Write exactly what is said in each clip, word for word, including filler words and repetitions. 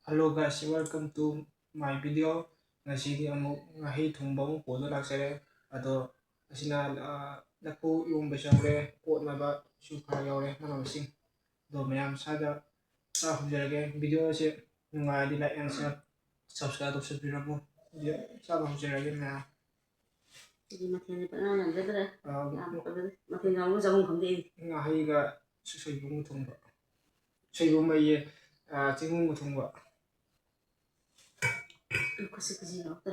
Hello guys, welcome to my video. ꯉꯁꯤꯗꯤ ꯑꯃꯨꯛ ꯉꯥꯍꯩ ꯊꯣꯡꯕ ꯑꯃꯨꯛ ꯄꯨꯔꯒ ꯂꯥꯛꯆꯔꯦ꯫ ꯑꯗꯣ ꯑꯁꯤꯅ, ꯑ, ꯂꯐꯨ ꯏꯔꯣꯝꯕꯁꯨ ꯌꯥꯎꯔꯦ, ꯀꯣꯠꯅꯕꯁꯨ ꯈꯔ ꯌꯥꯎꯔꯦ, ꯃꯅꯥ ꯃꯁꯤꯡ꯫ ꯑꯗꯣ ꯃꯌꯥꯝ ꯁ꯭ꯋꯥꯏꯗ ꯆꯥ ꯍꯧꯖꯔꯒꯦ꯫ Video ꯑꯁꯦ ꯅꯨꯡꯉꯥꯏꯔꯗꯤ like and share, subscribe ꯇꯧꯁꯟꯕꯤꯔꯝꯃꯣ꯫ Video ꯆꯥꯕ ꯍꯧꯖꯔꯒꯦ ꯃꯌꯥꯝ꯫ ꯑꯩꯗꯤ ꯃꯊꯦꯜꯁꯦ ꯄꯪꯌꯥꯝ ꯌꯥꯝꯖꯗ꯭ꯔꯦ꯫ ꯑ, ꯌꯥꯝꯗꯕꯗꯤ꯫ ꯃꯊꯦꯜ ꯌꯥꯝꯕ ꯆꯥꯐꯝ ꯈꯪꯗꯦ ꯑꯩꯗꯤ꯫ ꯉꯥꯍꯩꯒ ꯁꯣꯏꯕꯨꯝꯒ ꯊꯣꯡꯕ꯫ ꯁꯣꯏꯕꯨꯝ ꯑꯌꯦ, ꯑ, ꯆꯦꯡꯒꯨꯝꯒ ꯊꯣꯡꯕ꯫ ꯈꯨꯠꯁꯤ ꯈꯨꯖꯤ ꯉꯥꯛꯇ꯫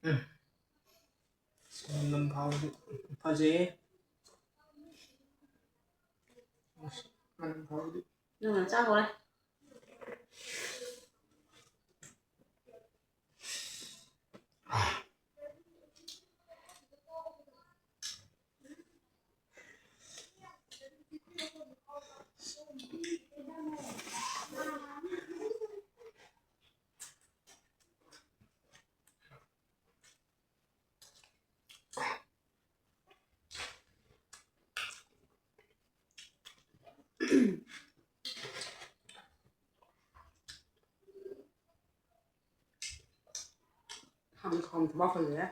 ꯎꯝ꯫ ꯃꯅꯝ ꯐꯥꯎꯕꯗꯤ ꯐꯖꯩꯌꯦ꯫ ꯑꯁ, ꯃꯅꯝ ꯐꯥꯎꯕꯗꯤ꯫ ꯅꯪꯅ ꯆꯥ ꯍꯧꯔꯦ꯫ ꯊꯥꯎ ꯊꯨꯝ ꯍꯥꯞꯄꯅꯦ꯫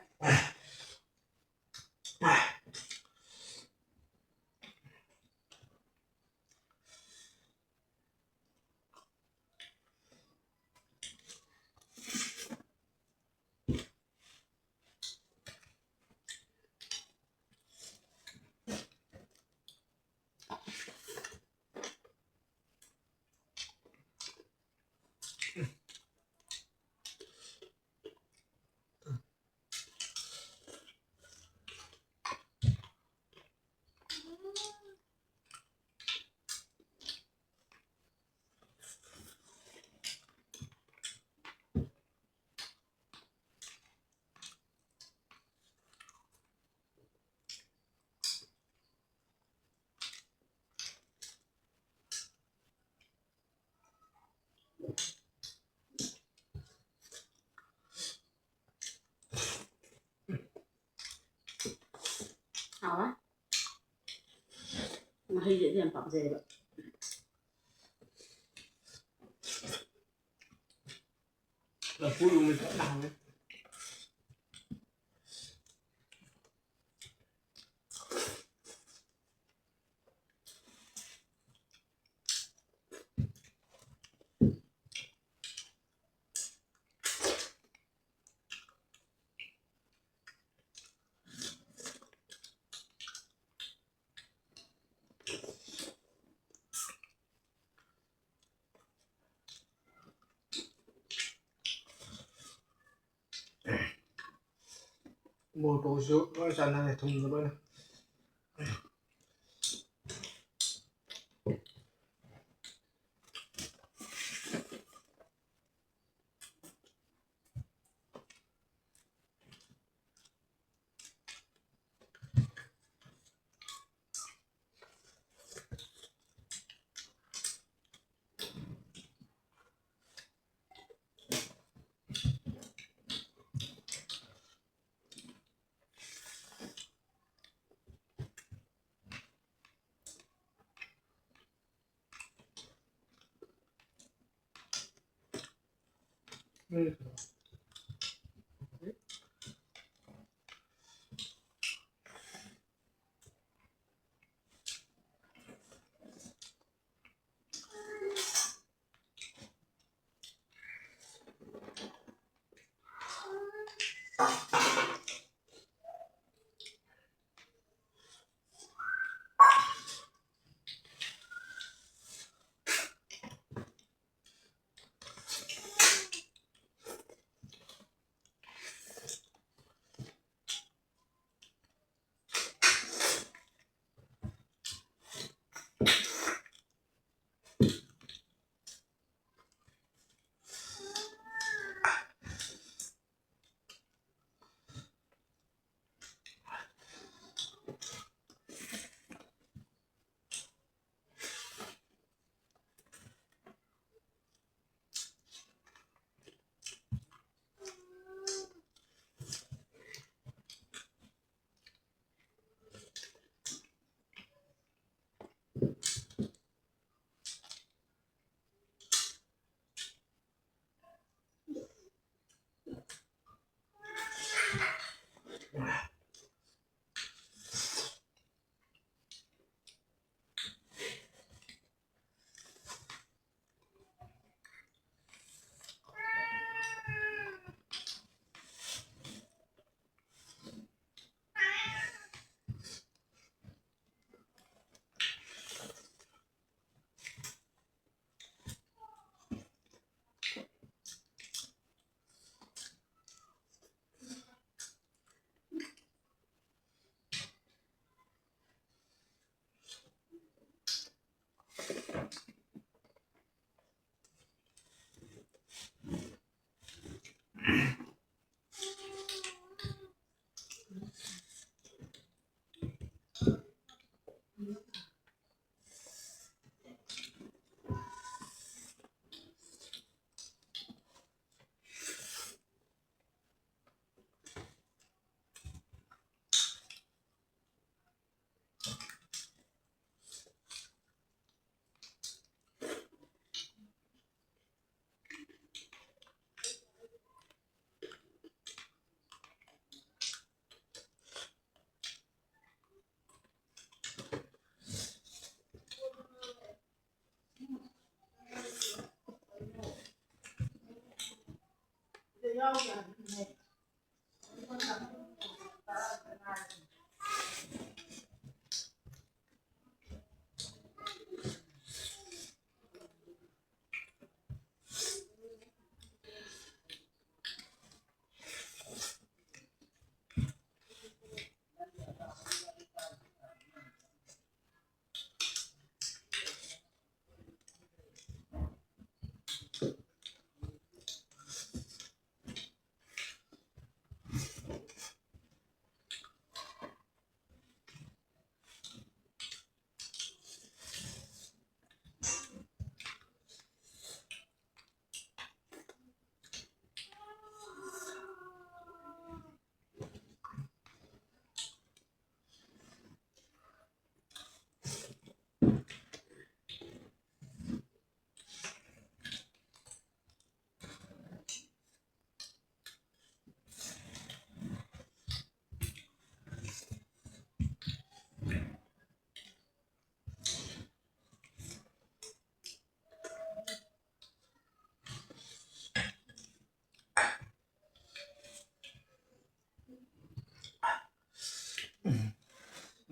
ꯍꯥꯎꯋꯦ꯫ ꯃꯍꯤꯁꯦ ꯑꯩꯗꯤ ꯌꯥꯝ ꯄꯥꯝꯖꯩꯌꯦꯕ꯫ ꯂꯐꯨ ꯏꯔꯣꯝꯕꯁꯦ ꯐꯖꯅ ꯍꯥꯎꯋꯦ꯫ ꯃꯣꯔꯣꯛꯁꯨ ꯂꯣꯏ ꯆꯥꯟꯅꯔꯦ, ꯊꯨꯝꯒ ꯂꯣꯏꯅ꯫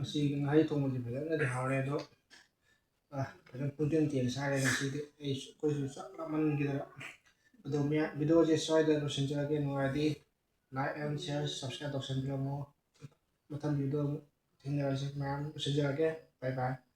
ꯉꯁꯤꯒꯤ ꯉꯥꯍꯩ ꯊꯣꯡꯕꯁꯦ ꯐꯖꯅꯗꯤ ꯍꯥꯎꯔꯦ, ꯑꯗꯣ, ꯑ, ꯐꯖꯅ ꯄꯨꯡꯇꯦꯟ ꯇꯦꯟꯅ ꯆꯥꯔꯦ ꯉꯁꯤꯗꯤ꯫ ꯑꯩ, ꯑꯩꯈꯣꯏꯁꯨ ꯆꯥꯛ ꯂꯥꯝꯃꯟꯈꯤꯗꯅ꯫ ꯑꯗꯣ ꯃꯌꯥꯝ, video ꯁꯦ ꯁ꯭ꯋꯥꯏꯗ ꯂꯣꯏꯁꯤꯟꯖꯔꯒꯦ꯫ ꯅꯨꯡꯉꯥꯏꯔꯗꯤ like and share, subscribe ꯇꯧꯁꯟꯕꯤꯔꯝꯃꯣ꯫ ꯃꯊꯪ video ꯑꯃꯨꯛ ꯊꯦꯡꯅꯔꯁꯤ꯫ ꯃꯌꯥꯝ ꯂꯣꯏꯁꯤꯟꯖꯔꯒꯦ꯫ Bye bye꯫